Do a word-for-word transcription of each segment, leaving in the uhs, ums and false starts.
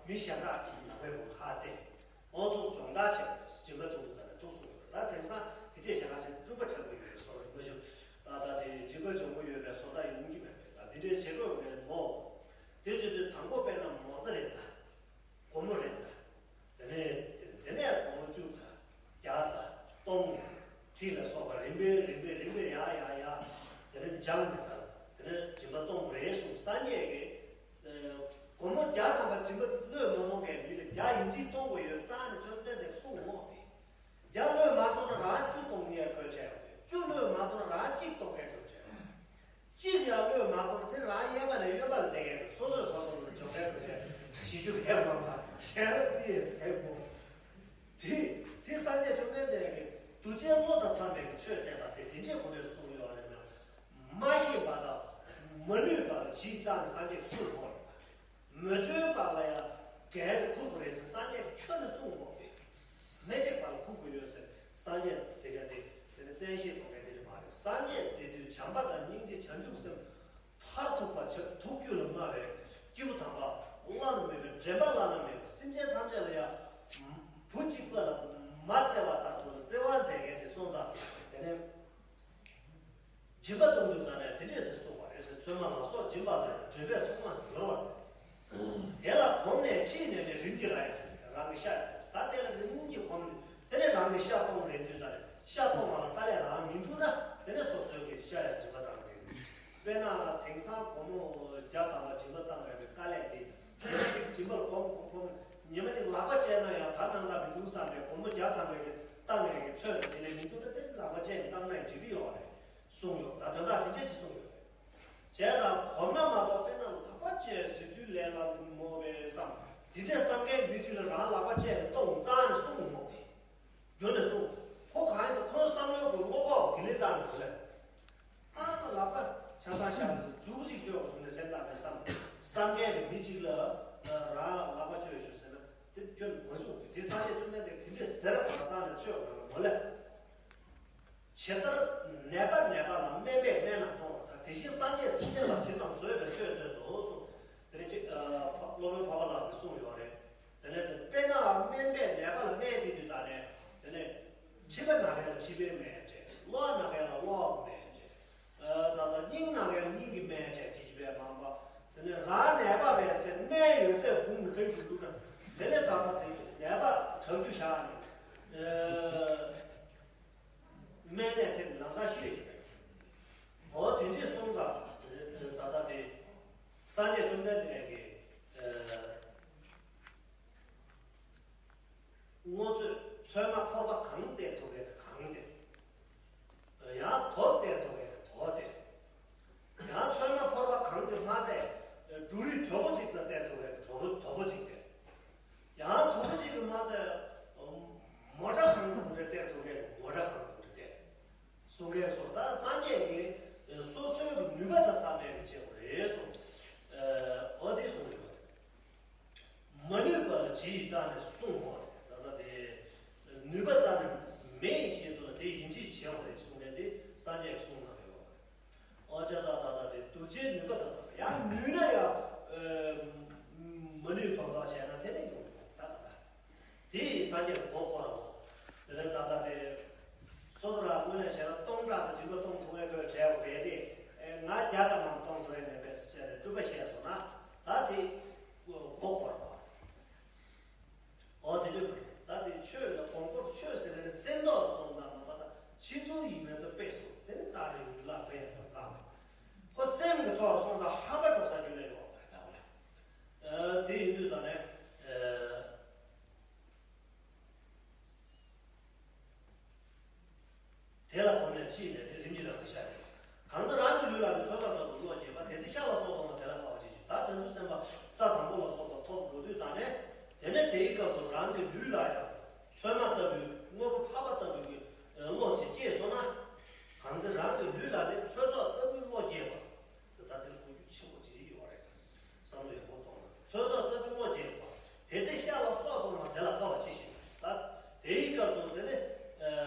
མི་གཞན་དག་གིས་ནང་པའི་བུ་ཁ་སྟེ། འོ་ཐུགས་སྦྱོང་བརྡར་བྱས་པ་སྦྱིན་པ་གཏོང་དུས་ཙམ་ནས་ཐུགས་སུ་ཡོད། ད་དེང་སང་དེ་འདྲས་བྱས་ན་ཞེས་སྤྲུལ་པ་དྲག་པོ་ཡོད་པའི་བཟོ་འདྲ་མ་གཞི། ད་ལྟ་དེ་སྦྱིན་པ་འཇོན་པོ་ཡོད་པའི་བཟོ་འདྲ་ཡོང་གི་མེད་པས། ད་དེ་འདྲས་བྱེད་དགོས་པའི་མོ། དེ་བྱེད་དུས་དང་པོ་དཔེར་ན་མོ་རྩ་རེད་ཙང་། སྒོར་མོ་རེ་ཙམ། དེ་ནས་དེ་དེ་ནས་སྒོར་མོ་བཅུ་ཙམ། བརྒྱ་ཙམ། སྟོང་། ཁྲི་ལ་སོགས་པ་རིམ་པས་རིམ་པས་རིམ་པས་ཡར་ཡར་ཡར། དེ་ནས་འཇམ་མི་ཟ། དེ་ནས་སྦྱིན་པ་གཏོང་དགོས་རེད་གསུངས། སངས་རྒྱས་ཀྱིས་ཨ་སྒོར་མོ་བརྒྱ་ཐམ་པ་སྦྱིན་པ་བློས་མ་གཏོང་མཁན་མི་ལ་བརྒྱ་ཡིན་གཅིག་གཏོང་དགོས་ཡོད་ཙང་ནས་བཅོམ་ལྡན་འདས་གསུངས་འོང་དེ། བརྒྱ་བློས་མ་གཏོང་ན་རང་བཅུ་གཏོང་ཡས་དགོས་བྱས་ཡོད་དེ། བཅུ་བློས་མ་གཏོང་ན་རང་གཅིག་གཏོང་མཁན་དགོས་བྱས་ཡོད། གཅིག་ཡང་བློས་མ་གཏོང་དེ་རང་གཡས་པ་ནས་གཡོན་པ་ལ་བསྡད་མཁན་རེད། སོ་སོས་སོ་སོ་ལ་སྦྱོང་མཁན་རེད་ཅེས་བྱེད་རྒྱུ་རེད་མ་མ་གཞན་ལ་དེ་ཡས་སྐད་པོ། དེ་དེ་སངས་རྒྱས་བཅོམ་ལྡན་འདས་ཀྱིས་གདུལ་བྱའི་བློ་དང་འཚམ་པའི་ཆོས་བསྟན་པ་ཟེར་དེ་འདྲས་གོ་འདྲས་གསུངས་ཡོད་རེད་ན། མ་ཤེས་པ་དང་མ་ནུས་པ་ལ་ཇི་ཙམ་ནས་སངས་རྒྱས་ཀྱིས་གསུངས་ཡོད་རེད། མ་བཅོས་པ་ལ་ཡང་འགལ་དུ་འཁུར་དགོས་རེད་ཟེར་སངས་རྒྱས་ཀྱིས་ཁྱོན་ནས་གསུངས་འོང་སྟེ། མི་འགྲིག་པ་ལ་འཁུར་དགོས་ཡོད་ཟེར་སངས་རྒྱས་ཟེར་མཁན་དེ་དེ་ནི་བཙན་ཤེད་གཏོང་མཁན་དེ་རེད་མ་རེད། སངས་རྒྱས་ཟེར་དུས་བྱམས་པ་དང་སྙིང་རྗེ་བྱང་ཆུབ་སེམས་མཐར་ཐུག་པ་བྱ་ཐུགས་རྒྱུད་ལ་མངའ་བའི་སྐྱེས་བུ་དམ་པ་བླ་ན་མེད་པའི་འདྲེན་པ་བླ་ན་མེད་པ་སེམས་ཅན་ཐམས་ཅད་ལ་ཡང་བུ་གཅིག་པ་ལ་མ་བརྩེ་བ་ལྟར་དུ་བརྩེ་བ་མཛད་མཁན་ཅིག་སོང་ཙང་དེ་ནི། སྦྱིན་པ་གཏོང་དུས་ཙམ་ནས་དེ་འདྲས་སེ་གསུངས་པ་རེད་ཟེར། ཚོད་མ་ལ་སོགས་སྦྱིན་པ་ལ་ཡང་འདྲེན་པས་ཐོག་མར་སྦྱོར་བར་མཛད། དེ་ལ་གོམས་ནས་ཕྱིས་ནས་ནི་རིམ་གྱིས་རང་ཡང་ཟེར། རང་གི་ཤ་ཡང་གཏོང་། ད་དེ་ལ་རིམ་གྱིས་གོམས་ནས་དེ་ནས་རང་གི་ཤ་གཏོང་རན་དུས་ཙམ་ནས་ཤ་གཏོང་བ་ལ་དཀའ་ལས་རང་མི་འདུག་ན་དེ་ནས་སོ་སོའི་གི་ཤ་ཡང་སྦྱིན་པ་བཏང་རེད། དཔེར་ན་དེང་སང་སྒོར་མོ་བརྒྱ་ཐམ་པ་སྦྱིན་པ་བཏང་བའི་གི་དཀའ་ལས་དེ་ཉི་མ་གཅིག་སྦྱིན་པ་ལ་གོམས་གོམས་གོམས་ཉི་མ་གཅིག་ལག་པ་བཅད་ན་ཡང་ད་གནང་ཐབས་མི་འདུག་བསམ་པའི་སྒོར་མོ་བརྒྱ་ཐམ་པའི་གི་བཏང་བའི་གི་ཚོད་ལ་བྱེད་ལས་མི་འདུག་ད་དེ་ལག་པ་བཅད་ནས་བཏང་ན་ཡང་འགྲིག་གི་ཡོད་རེད། གསུངས་ཡོད། ད་དོན་དག་དེ་འདྲས་ཅིག་གསུངས་ཡོད་རེད། བྱས་ཙང་གོམས་ན་མ་གཏོགས་དཔེར་ན་ལག་པ་བཅད་ཟེར་དུས་ལས་སླ་འདུག་མོ་བས་བསམ། དེ་འདྲས་བསམ་མཁན་མི་གཅིག་ལ་རང་ལག་པ་བཅད་ནས་གཏོང་རྩ་ནས་གསུངས་མོ་དེ། རྒྱུ་ནས་གསུངས། ཁོ་གང་ཡིན་ཟེར་ཁོའི་བསམ་བློའི་སྒོ་བློ་ཁོག་དེ་ལས་རྩ་ནས་གོ་ལེ། ཨ་མ་ལག་པ་ཆ་ཚང་བཞག་ནས་ཟེར་མཛུབ་གཅིག་གཅོད་དགོས་གསུངས་ནས་སེམས་ཐག་པས་བསམ། བསམ་མཁན་གྱི་མི་གཅིག་ལ་རང་ལག་པ་གཅོད་ཤོག་ཟེར་ན་དེ་སྐྱོན་མ་བྱུང་གི། དེ་སངས་རྒྱས་བཅོམ་ལྡན་འདས་དེ་འདྲས་ཟེར་བ་རྩ་ནས་གཅོད་དགོས་མོ་ལེ། ཇི་ལྟར་ནད་པ་ནད་པ་ལ་སྨན་པས་སྨན་རྣམས་གཏོང་བ་ལྟར། དེ་བཞིན་སངས་རྒྱས་སེམས་ཅན་ལ་ཇི་ཙམ་བཟོད་པའི་ཆོས་སྟོན་ཏོ་གསུངས། དེ་ནས་ཅིག་ཨ་སློབ་དཔོན་འཕགས་པ་ལགས་ཀྱིས་གསུངས་ཡོད་རེད། དེ་ནས་དེ་དཔེར་ན་སྨན་པས་ནད་པ་ལ་སྨན་སྟེར་དུས་ད་ནས་དེ་ནས་མཁྲིས་པ་ན་མཁན་ལ་མཁྲིས་པའི་སྨན་སྤྲད། གློ་བ་ན་མཁན་ལ་གློ་བ་སྨན་སྤྲད། ཨ་ད་ལྟ་སྙིང་ན་མཁན་ལ་སྙིང་གི་སྨན་སྤྲད་ཅིག་པའི་མང་པ། དེ་ནས་རང་ནད་པ་བས་ཟེར་སྨན་ཡོད་ཚད་བུང་ནི་ཁ་ཡུ་འདུག་ན་དེ་ནས་ད་ལྟ་དེ་ནད་པ་དྲག་རྒྱུ་བཞག་ནས་ཨ། སྨན་ལས་ཐེབས་ལམ་སང་ཤི་རེ་ཡིན་པས། འོ་དེ་འདྲས་སོང་ཙང་ད་ལྟ་དེ་སངས་རྒྱས་བཅོམ་ལྡན་འདས་ཀྱིས་སྔོ་ཚོད་ཚོད་མ་ཕོར་པ་གང་སྟེར་ཐུབ་པའི་གང་སྟེར། ཡང་དོ་སྟེར་ཐུབ་པའི་དོ་སྟེར། ཡང་ཚོད་མ་ཕོར་པ་གང་དེ་མ་ཟད་འབྲུ་རིགས་དོད་པོ་གཅིག་ཙམ་སྟེར་ཐུབ་པའི་དོད་པོ་དོད་པོ་གཅིག་སྟེར། ཡང་དོད་པོ་གཅིག་གིས་མ་ཚད། མོ་ཊ་གང་ཙམ་རེ་སྟེར་ཐུབ་མཁན་གྱི་མོ་ཊ་གང་ཙམ་རེ་སྟེར། གསུང་མཁན་སོགས་ད་སངས་རྒྱས་ཀྱིས་སོ་སོའི་ནུས་པ་དང་འཚམ་པའི་ཆེད་དུ་རེད་གསུངས། འོ་དེ་གསུངས་ཡོད་པ་རེད། མ་ནུས་པ་ལ་ཇི་ཡིས་རྩ་ནས་གསུངས་པ་རེད། ད་ལྟ་དེ་ནུས་པ་རྩ་ནས་མེད་ཞེས་དུ་ལ་དེ་ཡིན་གཅིག་བྱེད་པ་རེད་གསུངས་མཁན་དེ་སངས་རྒྱས་ཀྱིས་གསུངས་གནང་ཡོད་པ་རེད། ཨོ་ཅག་ད་ད་ད་དེ་གདུལ་བྱའི་ནུས་པ་དང་འཚམ་པ་ཡང་ནུས་ན་ཡང་། མ་ནུས་དོན་དག་བྱས་ན་དེ་ནས་ཡོང་གི་ད་ད་ད། དེ་ཡི་སངས་རྒྱས་ཀྱི་གོ་བསྐོར་རོ། དེ་ནས་ད་ལྟ་དེ་སོ་སོ་ར་དངོས་གནས་བྱས་ན་སྟོང་ཕྲག་དང་སྦྱིན་པ་གཏོང་ཐུབ་མཁན་ཁོས་བྲལ་བ་བས་ཏེ། ང་བརྒྱ་ཙམ་མམ་གཏོང་ཐུབ་མཁན་མེད་པས་ཟེར་ནས་སྤྲུལ་པ་བཤད་སོང་ན་ད་དེ་གོ་བསྐོར་བ། འོ་དེ་འདྲ་བ་རེད། ད་དེ་ཆོས་ལ་གོང་བསྐོར་ཆོས་ཟེར་ནས་སེམས་རྟོགས་སོང་ཙང་མ་པ་ད་ཕྱི་ཚུལ་ཡིན་མིན་དུ་དཔེ་སོང་དེ་ནི་རྩ་རེ་ཡུལ་ལ་དོན་ཡང་དོན་དག་མེད། ཁོ་སེམས་ཀྱི་ཐོག་སོང་ཙང་ཧམ་པ་འགྲོ་ས་རྒྱུ་ལས་ཡོང་བ་རེད་ད་བ་ལ། དེ་ཡིན་དུས་ད་ནས། དེ་ལ་གོམས་ནས་ཕྱིས་ནས་ནི་རིམ་གྱིས་རང་གི་ཤ་རེད། གང་ཚེ་རང་གི་ལུས་ལ་ནི་ཚོད་བསགས་ལྟ་བུ་བློ་སྐྱེས་པ། དེ་ཚེ་ཤ་ལ་སོགས་གཏོང་བ་དེ་ལ་དཀའ་བ་ཅི་ཞིག་ད་བྱང་ཆུབ་སེམས་དཔའ་ས་དང་པོ་ལ་སོགས་པ་ཐོབ་འགྲོ་དུས་ད་ནས་དེ་ནས་དེའི་སྐབས་སུ་རང་གི་ལུས་ལ་ཡང་ཚོད་མ་ལྟ་བུའི་དངོས་པོ་ཕལ་པ་ལྟ་བུའི་གི་བློ་ཅིག་སྐྱེས་སོང་ན། གང་ཚེ་རང་གི་ལུས་ལ་ནི་ཚོད་བསགས་ལྟ་བུའི་བློ་སྐྱེས་པ། ཟེར་ད་དེ་གོ་རྒྱུ་ཆེན་པོ་ཅིག་ཡོད་རེད། བསམ་བློ་ཡག་པོ་གཏོང་དགོས། ཚོད་བསགས་ལྟ་བུའི་བློ་སྐྱེས་པ། དེ་ཚེ་ཤ་ལ་སོགས་གཏོང་བ་དེ་ལ་དཀའ་བ་ཅི་ཞིག་ད་དེའི་སྐབས་སུ་དེ་ནི་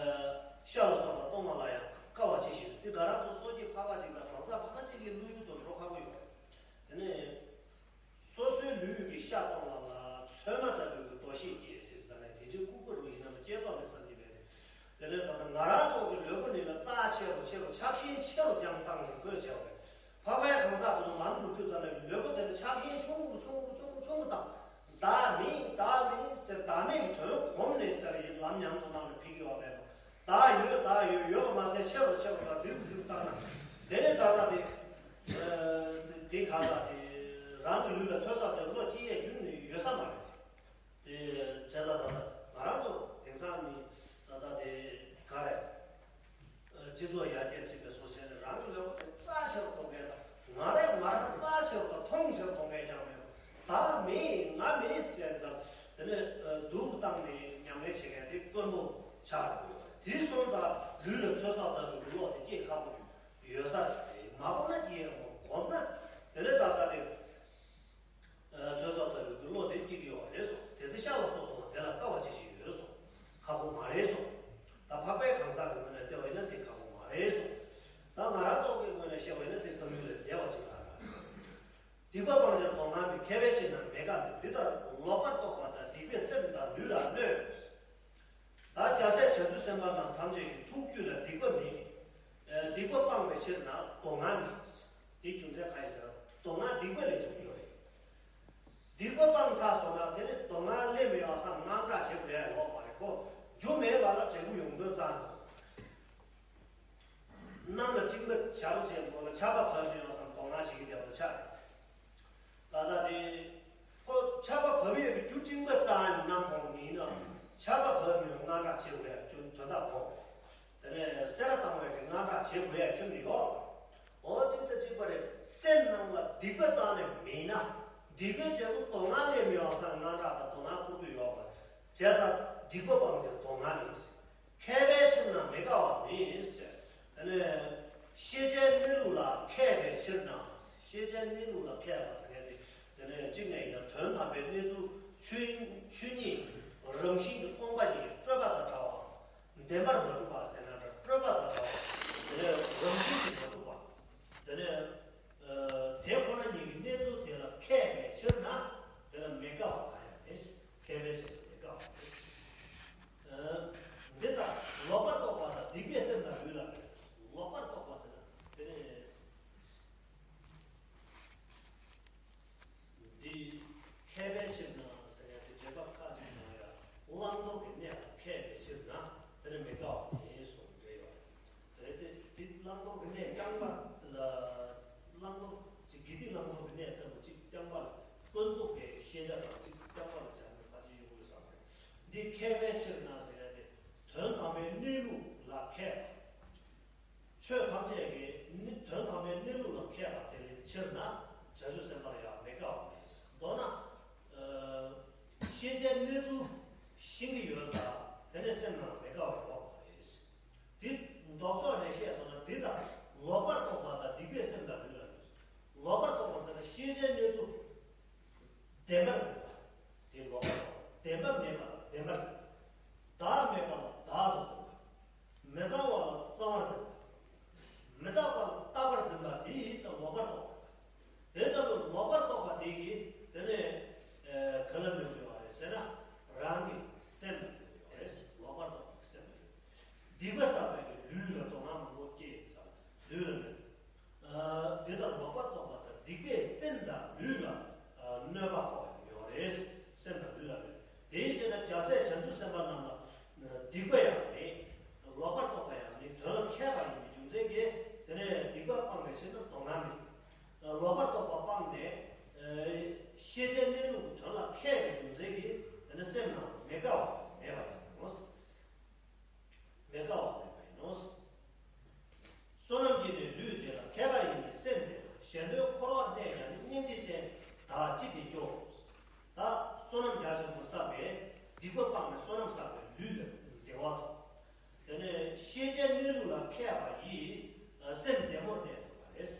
ཤ་ལ་སོགས་པ་གཏོང་བ་ལ་ཡང་དཀའ་བ་ཅི་ཞིག་དེ་ག་རང་ཚོ་སོ་སྐྱེ་ཕལ་པ་ཅིག་དང་གང་ཟག་ཕལ་པ་ཅིག་གི་བློ་ཡུལ་དུ་འགྲོ་ཁག་པོ་ཡོད་རེད། དེ་ནི་སོ་སོའི་ལུས་ཀྱི་ཤ་གཏོང་བ་ལ་ ད་ལྟ་ང་རང་ཚོ་གི་ལུས་པོ་འདི་ལ་རྩ་ཆེ་རུ་ཆེ་རུ་ཆགས་ཞེན་ཆེ་རུ་ཀྱང་བཏང་ནས་བཀོལ་བྱས་པ་རེད། འཕགས་པའི་གང་ཟག་དེ་ཚོ་ལམ་འགྲོ་དུས་ཙམ་ནས་ལུས་པོ་དེ་ལ་ཆགས་ཞེན་ཆུང་རུ་ཆུང་རུ་ཆུང་རུ་ཆུང་རུ་བཏང་། བདག་མེད་བདག་མེད་ཟེར་བདག་མེད་ཀྱི་དོན་གོམས་ནས་ཟེར་ཡིན་ལམ་ཉམས་སུ་བླངས་ནས་ཕེབས་ཀྱི་ཡོད་རེད། བདག་ཡོད་བདག་ཡོད་ཡོད་པ་མ་ཟད་ཆེ་རུ་ཆེ་རུ་དང་འཛིན་རུ་འཛིན་རུ་བཏང་ན། དེ་ནས་ད་ལྟ་དེ་དེ་གང་ཟག་དེ་རང་གི་ལུས་ལ་ཚོད་བསགས་དེ་བློ་སྐྱེ་ཡས་རྒྱུ་ནི་ཡོད་ས་མ་རེད། དེ་བྱས་ཙང་ད་ལྟ་ང་རང་ཚོ་དེང་སང་ནི་ད་ལྟ་དེ་ག་རེ། སྤྱི་ཚོགས་ཡར་རྒྱས་ཕྱིན་པའི་བཟོ་བྱས་ནས་རང་གི་ལུས་པོ་དེ་རྩ་ཆེ་རུ་གཏོང་མཁན་དང་ང་རང་ང་རང་རྩ་ཆེ་རུ་དང་མཐོང་ཆེ་རུ་གཏོང་མཁན་ཀྱང་མེད་པ། ད་མེད་ང་མེད་ཟེར་ཙང་དེ་ནས་སྡུག་བཏང་ནས་ཉམས་ལེན་བྱེད་མཁན་དེ་དཀོན་པོ་ཆགས་འགྲོ་གི་ཡོད་རེད། དེ་སོང་ཙང་ལུས་ལ་ཚོད་བསགས་ལྟ་བུའི་གློག་དེ་སྐྱེ་ཁག་པོ་ཡོད་ས་རེད། མ་གཏོགས་ན་སྐྱེ་ཡག་གོམས་ན་དེ་ནས་ད་ལྟ་དེ། ཚོད་བསགས་ལྟ་བུའི་གློག་དེ་སྐྱེ་གི་ཡོད་རེད་སོ། དེ་ཚེ་ཤ་ལ་སོགས་པ་དེ་ལ་དཀའ་བ་ཅི་ཞིག་ཡོད་སོ། ཁག་པོ་མ་རེད་སོ། ད་འཕགས་པའི་གང་ཟག་གི་ངོས་ནས་བལྟས་པ་ཡིན་ན་དེ་ཁག་པོ་མ་རེད་སོ། ད་ང་རང་ཚོ་གི་ངོས་ནས་བཤད་པ་ཡིན་ན་དེ་བསམ་ཡུལ་ལས་འདས་པ་ཅིག་ལ་རེད། སྡིག་པ་སྤངས་ཕྱིར་སྡུག་བསྔལ་མེད། མཁས་པའི་ཕྱིར་ན་མེད་དགག་མེད། འདི་ལྟར་ལོག་པར་རྟོག་པ་དང་སྡིག་པས་སེམས་དང་ལུས་ལ་གནོད། ད་རྒྱལ་སྲས་བྱང་ཆུབ་སེམས་དཔའ་རྣམས་ཐམས་ཅད་ཀྱི་ཐུགས་རྒྱུད་ལ་སྡིག་པ་མེད། ཨ་སྡིག་པ་སྤངས་པའི་ཕྱིར་ན་སྡུག་བསྔལ་མེད། དེའི་རྒྱུ་མཚན་གང་ཡིན་ཟེར་ན་སྡུག་བསྔལ་སྡིག་པ་ལས་བྱུང་གི་ཡོད་རེད། སྡིག་པ་སྤངས་ཚར་སོང་ན་དེ་ནི་སྡུག་བསྔལ་སླེབས་མི་ཡོང་བསམ་དངངས་སྐྲག་བྱེད་དགོས་ཡ་ཡོད་མ་རེད། ཁོ་རྒྱུ་མེད་པ་ལ་འབྲས་བུ་ཡོང་དོན་ཙང་། གནམ་ལ་སྤྲིན་པ་བྱ་རུ་ཅན་པོ་ལ་ཆར་པ་བབས་མི་ཡོང་བསམ་སྡུག་བསྔལ་བྱེད་ཀྱི་བསྡད་པ་ཆགས་རེད། ད་ལྟ་དེ། ཁོ་ཆར་པ་བབས་ཡོད་པའི་རྒྱུ་སྤྲིན་པ་རྩ་ནས་གནམ་མཐོང་མིན་ན། ཆར་པ་བབས་མི་ཡོང་དངངས་སྐྲག་བྱེད་དགོས་ཡ་རྒྱུ་དོན་དག་མོ། དེ་ནས་སེ་ར་བཏང་བའི་གི་དངངས་སྐྲག་བྱེད་དགོས་ཡ་རྒྱུ་མི་ཡོད། འོ་དེ་ལྟ་གཅིག་པ་རེད། སེམས་ནང་ལ་སྡིག་པ་རྩ་ནས་མིན་ན། སྡིག་པའི་འབྲས་བུ་སྡུག་བསྔལ་སླེབས་མི་ཡོང་བསམ་དངངས་སྐྲག་དང་སྡུག་བསྔལ་ཁུར་དགོས་ཡོད་པ། བྱས་ཙང་སྡིག་པ་སྤངས་ཕྱིར་སྡུག་བསྔལ་མེད། མཁས་པའི་ཕྱིར་ན་མི་དགའ་བ་མེད་ཟེར། དེ་ནས་ཤེས་བྱའི་གནས་ལུགས་ལ་མཁས་པའི་ཕྱིར་ན། ཤེས་བྱའི་གནས་ལུགས་ལ་མཁས་པ་ཟེར་མཁན་དེ། དེ་ནས་གཅིག་ནས་ཡིན་ན་དོན་དམ་པའི་གནས་ཚུལ་ཆོས་ཆོས་ཉིད་རང་བཞིན་གྱི་སྟོང་པ་ཉིད་སྤྲོས་པ་དང་བྲལ་བ། བདེན་པར་མ་གྲུབ་པ་ཟེར་ན་འདྲ་སྤྲོས་པ་དང་བྲལ་བ། དེ་ནས་རང་བཞིན་གྱིས་མ་གྲུབ་པ། དེ་ནས་ཨ་དེ་ཁོ་ན་ཉིད་ཀྱི་གནས་ཚུལ་དེ་ལ་མཁས་པའི་ཕྱིར་ན། དེ་ལ་མི་དགའ་བ་གང་ཡང་མེད། མཁས་པའི་ཕྱིར་ན་མི་དགའ་བ་མེད། འདི་ལྟར་ལོག་པར་རྟོག་པ་དང་སྡིག་པས་སེམས་དང་ལུས་ལ་མེད། ལོག་པར་རྟོག་པ་ཟེར་ན་དེ་ནི། འདི་མཁས་པའི་ཕྱིར་ན་ཟེར་ཡ་དེ་རྗེས་ཁབ་ཁ་ཅིག་ན་ཡ་བླང་དོར་གྱི་གནས་ལ་མཁས་པའི་ཕྱིར་ན་དེ་ནི་མི་དགའ་བ་མེད་གསུངས་རེད་ཡོད། རེད་དེ་དེ་བླང་དོར་གྱི་གནས་རྐྱང་པ་ལ། བླང་དོར་གྱི་དགེ་སྡིག་བླང་དོར་གྱི་གནས་ལྟ་བུ་གཅིག་རྐྱང་པ་ལ་ཀུན་རྫོབ་པའི་ཤེས་བྱ་དང་གཅིག་རྐྱང་པ་ལ་སྦྱར་ནས་ཕལ་ཆེར་ཡོང་གི་ཡོད་བསམ་རེད། འདི་མཁས་པའི་ཕྱིར་ན་ཟེར་ཡ་དེ་དོན་དམ་པའི་གནས་ལུགས་ལ་མཁས་པ། ཆོས་ཐམས་ཅད་ཀྱི་ནི་དོན་དམ་པའི་གནས་ལུགས་ལ་མཁས་པ་དེ་ལས་ཕྱིར་ན་བྱང་ཆུབ་སེམས་དཔའ་ལ་ཡང་མི་དགའ་བ་མེད། མདོར་ན། ཤེས་བྱའི་གནས་ཚུལ་ཤེས་ཀྱི་ཡོད་ཙང་དེ་ནས་སེམས་ནང་མི་དགའ་བ་ཡོད་པ་རེད། དེ་ལྡོག་ཕྱོགས་ནས་བཤད་སོང་ན་འདི་ལྟར་ལོག་པར་རྟོག་པ་དང་སྡིག་པས་སེམས་དང་ལུས་ལ་གནོད། ལོག་པར་རྟོག་པ་ཟེར་ན་ཤེས་བྱའི་གནས་ཚུལ་བདེན་པར་འཛིན་པ། དེ་ལོག་པར་རྟོག་པ། བདེན་པ་མེད་པ་ལ་བདེན་པར་འཛིན་པ། བདག་མེད་པ་ལ་བདག་ཏུ་འཛིན་པ། མི་གཙང་བ་ལ་གཙང་བར་འཛིན་པ། མི་རྟག་པ་ལ་རྟག་པར་འཛིན་པ་དེ་ཡིས་ལོག་པར་རྟོག་པ། དེ་ལྟ་བུ་ལོག་པར་རྟོག་པ་དེ་ཡིས་དེ་ནས་ག་ལ་གནོད་ཀྱི་ཡོད་རེད་ཟེར་ན་རང་གི་སེམས་ལ་གནོད་ཀྱི་ཡོད་རེད། ལོག་པར་རྟོག་པ་གི་སེམས་ལ་གནོད། སྡིག་པ་བསགས་པའི་གི་ལུས་ལ་སྡུག་བསྔལ་མང་པོ་སྐྱེས་ཡིན་ས་ལུས་ལ་གནོད། ཨ་འདི་ལྟར་ལོག་པར་རྟོག་པ་དང་སྡིག་པས་སེམས་དང་ལུས་ལ་ཨ་གནོད་པ་ཕོག་ཡོད་རེད། སེམས་དང་ལུས་ལ་གནོད། དེའི་ཕྱིར་ན་རྒྱལ་སྲས་བྱང་ཆུབ་སེམས་དཔའ་རྣམས་ལ་སྡིག་པ་ཡང་མེད། ལོག་པར་རྟོག་པ་ཡང་མེད། དོན་ལ་མཁས་པ་ཡིན་པའི་རྒྱུ་མཚན་གྱིས་དེ་ནས་སྡིག་པ་སྤངས་པའི་ཕྱིར་ན་སྡུག་བསྔལ་མེད། ལོག་པར་རྟོག་པ་སྤངས་ནས་ཨ་ཤེས་བྱའི་གནས་ལུགས་ཀྱི་དོན་ལ་མཁས་པའི་རྒྱུ་མཚན་གྱིས་དེ་ནས་སེམས་ནང་མི་དགའ་བ་མེད་པ་ཡིན་ནོ། མི་དགའ་བ་མེད་པ་ཡིན་ནོ། བསོད་ནམས་ཀྱིས་ནི་ལུས་བདེ་ལ། མཁས་པ་ཡིས་ནི་སེམས་བདེ་ལ། གཞན་དོན་འཁོར་བར་གནས་ཀྱང་ནི། སྙིང་རྗེ་ཅན་བདག་ཅི་སྟེ་སྐྱོ། ད་བསོད་ནམས་རྒྱ་ཆེན་པོ་བསགས་པས་སྡིག་པ་སྤངས་ནས་བསོད་ནམས་བསགས་པའི་ལུས་ལ་བདེ་བ་ཐོབ། དེ་ནས་ཤེས་བྱའི་གནས་ལུགས་ལ་མཁས་པ་ཡིས་སེམས་བདེ་མོར་གནས་ཐུབ་པ་རེད།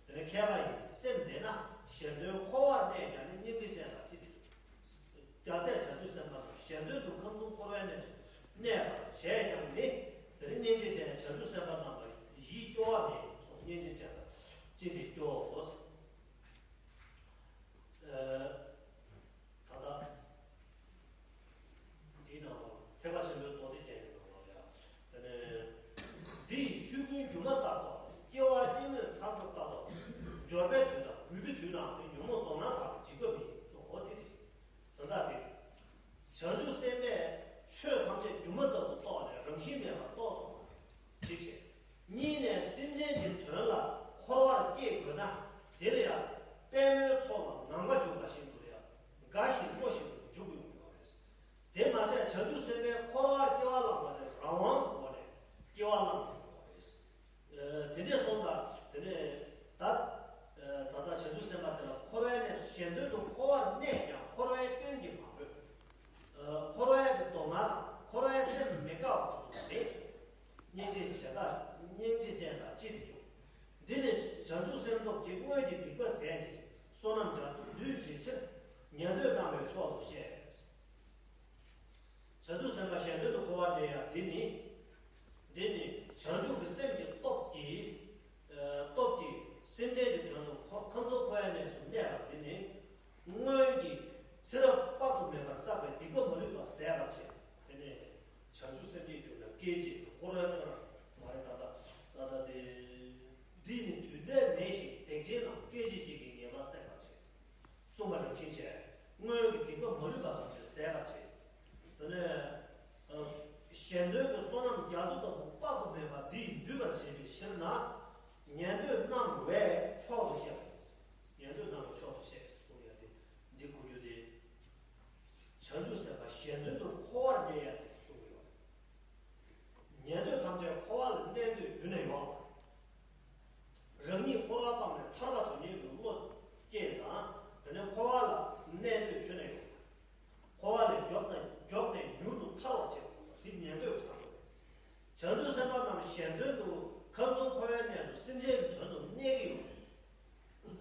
དེ་ནས་མཁས་པ་ཡིས་སེམས་བདེ་ན་གཞན་དོན་འཁོར་བར་གནས་ཀྱང་ནི། སྙིང་རྗེ་ཅན་བདག་ཅི་སྟེ། རྒྱལ་སྲས་བྱང་ཆུབ་སེམས་དཔའ་རྣམས་གཞན་དོན་དུ་ཁམས་གསུམ་འཁོར་བའི་གནས་སུ་གནས་པར་བྱས་ཀྱང་ནི། དེ་ནི་སྙིང་རྗེ་ཅན་བྱང་ཆུབ་སེམས་དཔའ་རྣམས་ལ་ཡིད་སྐྱོ་བ་མེད་གསུངས། སྙིང་རྗེ་ཅན་ལ་ཅི་སྟེ་སྐྱོ་འོ། ཨ་ད་ལྟ་དེའི་ནང་ལ་ཐེག་པ་ཆེན་པོའི་མདོ་སྡེ་རྒྱན་གྱི་ནང་ལ་ཡང་དེ་ནས། སྒྱུ་མ་ལྟར་རྟོགས། སྐྱེ་བ་སྐྱེད་མོས་ཚར་དུ་ལྟར་རྟོགས། འབྱོར་པའི་དུས་དང་རྒུད་པའི་དུས་ནའང་དེ་ཉོན་མོངས་དོན་ལྔ་དག་གི་འཇིགས་པ་མེད་གསུངས། འོ་དེ་རེད། དོན་དག་དེ། བྱང་ཆུབ་སེམས་དཔས་ཆོས་ཐམས་ཅད་སྒྱུ་མ་ལྟར་དུ་རྟོགས་ནས་རང་བཞིན་མེད་པར་རྟོགས་སོ། གཅིག་བྱས། གཉིས་ནས་སེམས་ཅན་གྱི་དོན་ལ་འཁོར་བར་སྐྱེས་དགོས་ན། དེ་ལ་ཡང་པད་མོའི་ཚོགས་ལ་ངང་པ་འཇུག་པ་བཞིན་དུ་ཡང་དགའ་ཞིང་སྤྲོ་བཞིན་དུ་འཇུག་ཡོང་ཡོད་རེད། དེ་མ་ཟད་བྱང་ཆུབ་སེམས་དཔས་འཁོར་བར་སྐྱེ་བ་བླངས་པ་དེ་རང་དབང་གི་སྒོ་ནས་སྐྱེ་བ་བླངས་ཡོང་བ་རེད། དེ་འདྲས་སོང་ཙང་དེ་ནས་ད་ད་ལྟ་བྱང་ཆུབ་སེམས་དཔའ་དེ་ལ་འཁོར་བའི་གནས་སུ་གཞན་དོན་དུ་འཁོར་བར་གནས་ཀྱང་འཁོར་བའི་སྐྱོན་གྱིས་མ་གོས། འཁོར་བའི་གི་སྡུག་བསྔལ་དང་འཁོར་བའི་སེམས་མི་དགའ་བ་དེ་ཚོ་མེད་གསུངས། སྙིང་རྗེ་ཆེ་དག་སྙིང་རྗེ་ཅན་དག་ཅི་སྟེ་སྐྱོ། འདི་ནི་བྱང་ཆུབ་སེམས་སྟོབས་ཀྱིས་སྔོན་གྱི་སྡིག་པ་ཟད་བྱེད་ཅིང་བསོད་ནམས་རྒྱ་མཚོ་འདུས་བྱེད་ཕྱིར། ཉན་ཐོས་རྣམས་ལ་མཆོག་ཏུ་བཤད། བྱང་ཆུབ་སེམས་དཔའ་གཞན་དོན་དུ་འཁོར་བར་འདོད་ཡ་འདི་ནི། འདི་ནི་བྱང་ཆུབ་ཀྱི་སེམས་ཀྱི་སྟོབས་ཀྱིས། ཨ་སྟོབས་ཀྱིས་སེམས་ཅན་གྱི་དོན་དུ་འཁོར་ཁམས་གསུམ་འཁོར་བའི་གནས་སུ་གནས་པ་འདི་ནི། སྔོན་གྱི་ཚེ་རབས་དཔག་ཏུ་མེད་པར་བསགས་པའི་སྡིག་པ་མ་ལུས་པ་ཟད་པར་བྱེད། དེ་ནས་བྱང་ཆུབ་སེམས་བསྐྱེད་གྱུར་པའི་སྐད་ཅིག་འཁོར་བའི་སྐྱོན་རང་མ་རེད། ད་ལྟ་ད་ལྟ་དེ། འདི་ནི་དུས་མཐའི་མེ་བཞིན་བརྡེག་བྱེད་རྣམས། སྐད་ཅིག་གཅིག་གིས་ངེས་པར་ཟད་པར་བྱེད། གསུངས་པ་ནང་བཞིན་བྱས། སྔོན་གྱི་སྡིག་པ་མ་ལུས་པ་ཐམས་ཅད་ཟད་པར་བྱེད། དེ་ནས་ཨ་གཞན་དོན་གྱི་བསོད་ནམས་རྒྱ་མཚོ་ལྟ་བུ་དཔག་ཏུ་མེད་པ་འདི་ཡིས་འདུས་པར་བྱེད་པའི་ཕྱིར་ན། ཉན་ཐོས་རྣམས་ལ་མཆོག་ཏུ་བཤད་པ་ཡིན། ཉན་ཐོས་རྣམས་ལ་མཆོག་ཏུ་བཤད་གསུངས་ཡ་དེ་འདི་གོ་རྒྱུ་དེ། བྱང་ཆུབ་སེམས་དཔའ་གཞན་དོན་དུ་འཁོར་བར་འདོད་ཡ་དེ་གསུངས་ཡོད། ཉན་ཐོས་ཐམས་ཅད་འཁོར་བ་ལ་གནས་འདོད་རྒྱུན་ནས་ཡོད་པ། རང་ཉིད་འཁོར་བ་སྤངས་ནས་ཐར་པ་དོན་གཉེར་གྱི་བློ་སྐྱེས་ཙང་དེ་ནས་འཁོར་བ་ལ་གནས་འདོད་རྒྱུན་ནས་ཡོད་པ། འཁོར་བ་ལས་མགྱོགས་ནས་མགྱོགས་ནས་མྱུར་དུ་ཐར་བར་བྱེད་པ་འདི་ཉན་ཐོས་ཀྱི་བསམ་བློ་རེད། བྱང་ཆུབ་སེམས་དཔའ་རྣམས་གཞན་དོན་དུ་ཁམས་གསུམ་འཁོར་བའི་གནས་སུ་སེམས་ཅན་གྱི་དོན་དུ་གནས་ཀྱི་ཡོད་རེད།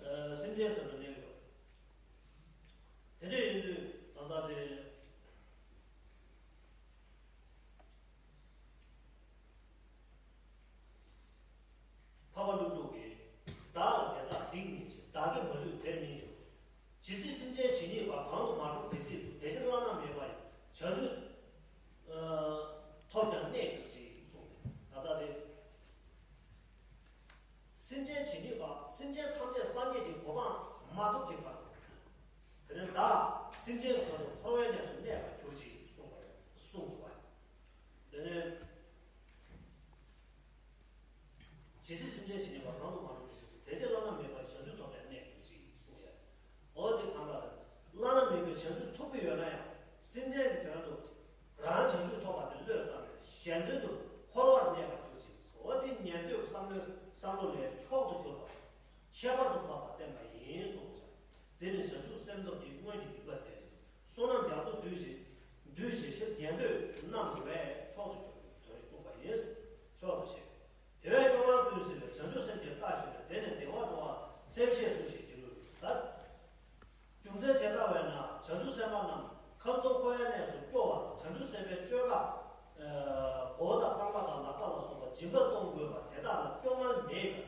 ཨ་སེམས་ཅན་དོན་དུ་གནས་ཀྱི་ཡོད་རེད། དེ་འདྲ་ཡིན་དུས་ད་ལྟ་དེ། འཕགས་པ་ཀླུ་སྒྲུབ་ཀྱིས། བདག་ལ་དེ་དག་སྡིག་མིན་འབྱེད། བདག་གིས་མ་བསླུས་དེར་སྨིན་ཞུ། ཇི་སྲིད་སེམས་ཅན་ཇི་སྙེད་པ། གང་དུ་མ་གྲོལ་དེ་སྲིད་དུ། དེ་ཕྱིར་བླ་ན་མེད་པ་ཡི། བྱང་ཆུབ་ཨ་ཐོབ་ཀྱང་གནས་གྱུར་ཅིག་གསུངས་ནས། ད་ལྟ་དེ། སེམས་ཅན་ཇི་སྙེད་པ། སེམས་ཅན་ཐམས་ཅད་སངས་རྒྱས་ཀྱི་གོ་འཕང་མ་ཐོབ་ཀྱི་བར་དུ། དེ་ནས་བདག་སེམས་ཅན་གྱི་དོན་དུ་འཁོར་བའི་གནས་སུ་གནས་པར་གྱུར་ཅིག་གསུངས་པ་གསུངས་འདུག་པ། དེ་ནས། ཇི་སྲིད་སེམས་ཅན་ཇི་སྙེད་པ། གང་དུ་མ་གྲོལ་དེ་སྲིད་དུ། དེ་ཕྱིར་བླ་ན་མེད་པ་ཡི། བྱང་ཆུབ་ཐོབ་ཀྱང་གནས་གྱུར་ཅིག་གསུངས་ཡ། འོ་དེ་གང་ལ་ཟེར། བླ་ན་མེད་པའི་བྱང་ཆུབ་ཐོབ་ཀྱི་ཡོད་ན་ཡང་སེམས་ཅན་གྱི་དོན་དུ་རང་བྱང་ཆུབ་ཐོབ་པ་དེ་བློས་བཏང་ནས་གཞན་དོན་དུ་འཁོར་བར་གནས་པར་གྱུར་ཅིག་འོ་དེ་ཉན་ཐོས་བསམ་བློའི་བསམ་བློ་ལས་མཆོག་ཏུ་གྱུར་པ། ཁྱད་པར་དུ་འཕགས་པ་བསྟན་པ་ཡིན་གསུངས་སོ། དེ་ནི་བྱང་ཆུབ་སེམས་སྟོབས་ཀྱིས་སྔོན་གྱི་སྡིག་པ་ཟད་ཅིང་བསོད་ནམས་རྒྱ་མཚོ་འདུས་བྱས་འདུས་བྱས་ཕྱིར། ཉན་ཐོས་རྣམས་ལ་མཆོག་ཏུ་གྱུར་པའི་དོན་གསུངས་པ་ཡིན། མཆོག་ཏུ་བཤད། དེ་བས་སྐྱོ་ངལ་ཀུན་སེལ་བའི། བྱང་ཆུབ་སེམས་ཀྱི་རྟ་ཞོན་ནས། དེ་ནས་བདེ་བར་འགྲོ་བ་སེམས་ཤེས་སུ་ཞིག་ཅི་རུང་། ད་རྒྱུ་མཚན་དེ་ལྟ་བས་ན་བྱང་ཆུབ་སེམས་དཔའ་རྣམས་ཁམས་གསུམ་འཁོར་བའི་གནས་སུ་སྐྱོ་བ་དང་། བྱང་ཆུབ་སེམས་དཔའི་སྤྱོད་པ། ཨ་མགོ་བོ་དང་རྐང་པ་དང་ལག་པ་ལ་སོགས་པ་སྦྱིན་པ་གཏོང་དགོས་པ་དེ་དག་ལ་སྐྱོ་ངལ་མེད་པར། བྱང་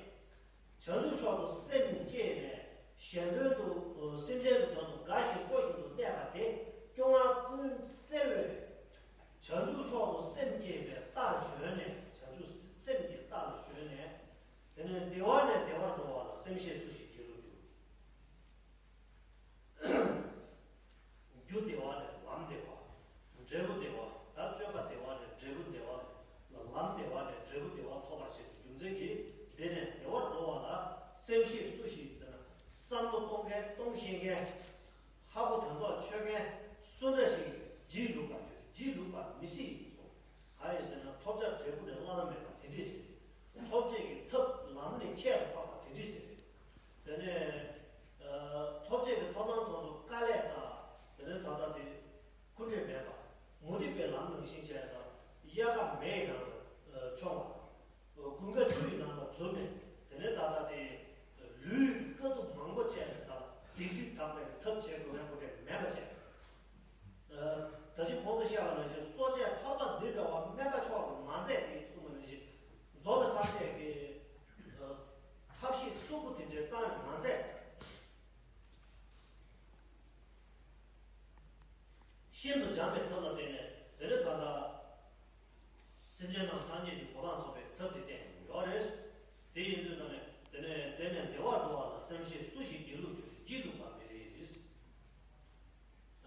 ཆུབ་མཆོག་ཏུ་སེམས་བསྐྱེད་ནས་གཞན་དོན་དུ་སེམས་ཅན་གྱི་དོན་དུ་དགའ་ཞིང་སྤྲོ་བཞིན་དུ་གནས་པ་དེ་སྐྱོ་ངལ་ཀུན་སེལ་བའི། བྱང་ཆུབ་མཆོག་ཏུ་སེམས་བསྐྱེད་པའི་རྟར་ཞོན་ནས། བྱང་ཆུབ་སེམས་ཀྱི་རྟ་ལ་ཞོན་ནས། དེ་ནས་བདེ་བ་ནས་བདེ་བར་འགྲོ་བ་ལ་སེམས་ཤེས་སུ་ཞིག་ཅི་རུང་འགྱུར། རྒྱུ་བདེ་བ་ནས་ལམ་བདེ་བ། འབྲས་བུ་བདེ་བ། ད་སྤྱོད་པ་བདེ་བ་ནས་འབྲས་བུ་བདེ་བ་ལ་ལམ་བདེ་བ་ནས་འབྲས་བུ་བདེ་བ་ཐོབ་པར་བྱེད་པའི་རྒྱུ་མཚན་གྱིས། དེ་ནས་བདེ་བར་འགྲོ་བ་ལ་སེམས་ཤེས་སུ་ཞིག་ཟེར་ན། བསམ་བློ་གཏོང་མཁན་གཏོང་ཤེས་མཁན། ཧ་གོ་དོན་རྟོགས་ཆོད་མཁན་སུ་འདྲ་ཞིག་སྒྱིད་ལུག་པར་གྱུར་ཏེ་སྒྱིད་ལུག་པར་མི་སྲིད་གསུངས། གང་ཡིན་ཟེར་ན་ཐོབ་བྱ་འབྲས་བུ་ནི་བླ་ན་མེད་པ་དེ་འདྲས་ཅིག་རེད། ཐོབ་བྱེད་ཀྱི་ཐབས་ལམ་ནི་ཁྱད་དུ་འཕགས་པ་དེ་འདྲས་ཅིག་རེད། དེ་ནས་ཨ་ཐོབ་བྱེད་ཀྱི་ཐབས་ལམ་དེ་ཚོ་དཀའ་ལས་དང་དེ་ནས་ད་ལྟ་དེ་སྐུ་འབྲས་མེད་པ། མུ་སྟེགས་པའི་ལམ་ནང་བཞིན་བྱས་ཙང་དབྱར་ཁ་མེ་ཡི་ནང་ལ་ཨ་མཆོང་བ་དང་། ཀུན་དགའ་ཆུ་ཡི་ནང་ལ་འཛུལ་ནས། དེ་ནས་ད་ལྟ་དེ་ལུས་ཀྱི་དཀའ་སྡུག་མང་པོ་སྤྱད་ནས་ས་ལ་སྡིག་སྒྲིབ་དག་པའི་ཐབས་བྱེད་དགོས་པའི་སྐུ་འབྲས་མེད་པ་བྱས། ཨ་ད་ཅི་གོང་དུ་བཤད་པ་ནང་བཞིན་གསོ་དཔྱད་ཕལ་པ་འདི་འདྲ་བ་སྨན་པ་མཆོག་གིས་མ་མཛད་དེ་གསུངས་པ་ནང་བཞིན། རྫོགས་པའི་སངས་རྒྱས་ཀྱི་ཨ་ཐབས་ཤེས་རྩུབ་པོ་དེ་འདྲའི་རྩ་ནས་མ་མཛད། ཤིན་ཏུ་འཇམ་པའི་ཐབས་ལ་བརྟེན་ནས་དེ་ནས་ད་ལྟ་སེམས་ཅན་རྣམས་སངས་རྒྱས་ཀྱི་གོ་འཕང་ཐོབ་པའི་ཐབས་དེ་བསྟན་ཡོད་རེད། དེ་ཡིན་དུས་ད་ནི་དེ་ནས་དེ་ནས་བདེ་བར་འགྲོ་བ་ལ། སེམས་ཤེས་སུ་ཞིག་སྒྱིད་ལུག་གྱུར་ཏེ། སྒྱིད་ལུག་པར་མི་རིགས།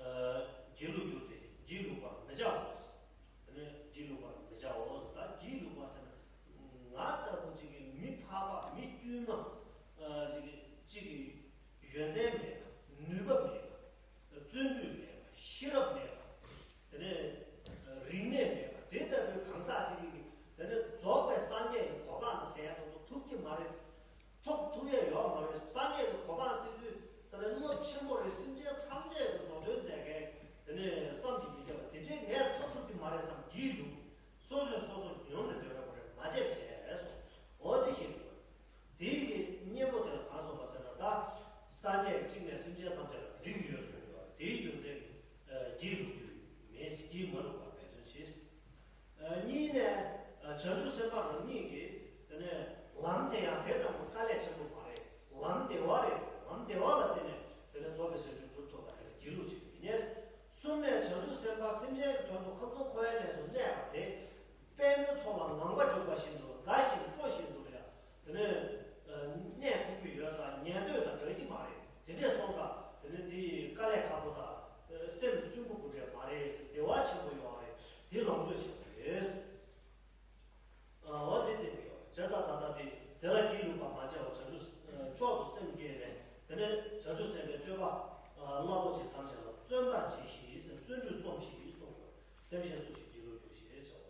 ཨ། སྒྱིད་ལུག་གྱུར་ཏེ་སྒྱིད་ལུག་པར་མི་བྱའོ། དེ་ནས་སྒྱིད་ལུག་པར་མི་བྱའོ། ད་སྒྱིད་ལུག་པ་ཟེར་ན། ང་ལྟ་བུ་ཅིག་གིས་མི་ཕལ་པ། མི་དཀྱུས་མ། ཨ། ཅིག་གིས་ཅིག་གིས་ཡོན་ཏན་མེད་པ། ནུས་པ་མེད་པ། བརྩོན་འགྲུས་མེད་པ། ཤེས་རབ་མེད་པ། དེ་ནས་རིག་གནས་མེད་པ། དེ་ལྟ་བུའི་གང་ཟག་ཅིག་གིས། དེ་ནས་རྫོགས་པའི་སངས་རྒྱས་ཀྱི་གོ་འཕང་དང་ཟེར་ཡ་དེ་ཚོ་ཐུབ་ཀྱི་མ་རེད། ཐོབ་ཐུབ་ཡ་ཡོད་མ་རེད། སངས་རྒྱས་ཀྱི་གོ་འཕང་ཟེར་དུས་དེ་ནས་རླབས་ཆེན་པོ་རེད། སེམས་ཅན་ཐམས་ཅད་ཀྱི་འགྲོ་དོན་མཛད་མཁན། དེ་ནས་བསམ་གྱིས་མི་ཁྱབ་པ་དེ་འདྲའི་ངས་ཐོབ་ཐུབ་ཀྱི་མ་རེད་བསམ། སྒྱིད་ལུག་སོ་སོས་སོ་སོ་ཉོན་མི་འདོད་པའི་སྒོ་ནས་མ་བྱས་པ་བྱས་སོང་། འོ་དེ་ཤེས་དགོས། དེའི་གི་གཉེན་པོ་དེ་ལ་གང་གསུངས་པ་ཟེར་ན། ད་སངས་རྒྱས་ཀྱིས་གཅིག་ནས་སེམས་ཅན་ཐམས་ཅད་ལ་རིགས་ཡོད་གསུངས་ཡོད་རེད། དེའི་རྒྱུ་མཚན་གྱིས་ཨ་སྒྱིད་ལུག་རྒྱུ་མེད། སྒྱིད་མ་ལུག་པར་འབད་བརྩོན་བྱེད། ཨ་གཉིས་ནས་ཨ་བྱང་ཆུབ་སེམས་དཔའ་རང་ཉིད་ཀྱིས་དེ་ནས་ལམ་དེ་ཡང་དེ་ཙམ་གྱི་དཀའ་ལས་ཆེན་པོ་མ་རེད། ལམ་བདེ་བ་རེད། ལམ་བདེ་བ་ལ་བརྟེན་ནས་དེ་ནས་རྫོགས་པའི་བྱང་ཆུབ་སྒྲུབ་ཐུབ་པ་དེ་ལ་སྒྱིད་ལུག་བྱེད་ཀྱི་མིན་ནས། གསུམ་ནས་བྱང་ཆུབ་སེམས་དཔའ་སེམས་ཅན་གྱི་དོན་དུ་ཁམས་གསུམ་འཁོར་བའི་གནས་སུ་གནས་པ་དེ། པད་མོའི་ཚོགས་ལ་ངང་པ་འཇུག་པ་བཞིན་དུ། དགའ་ཞིང་སྤྲོ་བཞིན་དུ་ཡང་དེ་ནས་ཨ་གནས་ཐུབ་ཀྱི་ཡོད་ཙང་ཉན་འདོད་དང་འདྲ་གི་མ་རེད། དེ་འདྲས་སོང་ཙང་དེ་ནས་དེ་དཀའ་ལས་ཁག་པོ་དང་། ཨ་སེམས་སུན་པོ་གི་འདྲས་མ་རེད། བདེ་བ་ཆེན་པོ་ཡོད་རེད། དེ་ལོངས་སྤྱོད་ཆེན་པོ་རེད། ཨ་འོ་དེ་བསྟན་གྱི་ཡོད་རེད། བྱས་ཙང་ད་ལྟ་དེ་དེ་ལ་སྒྱིད་ལུག་པར་མ་བྱ་བར་བྱང་ཆུབ་ཨ་མཆོག་ཏུ་སེམས་བསྐྱེད་ནས། དེ་ནས་བྱང་ཆུབ་སེམས་དཔའི་སྤྱོད་པ་ཨ་རླབས་པོ་ཆེ་ཐམས་ཅད་ལ་བརྩོན་པར་གྱིས་ཤིག་ཟེར། བརྩོན་འགྲུས་རྩོམས་ཤིག་གསུངས་ཡོད་རེད། སེམས་ཤེས་སུ་ཞིག་སྒྱིད་ལུག་གྱུར་ཅིག་བྱ།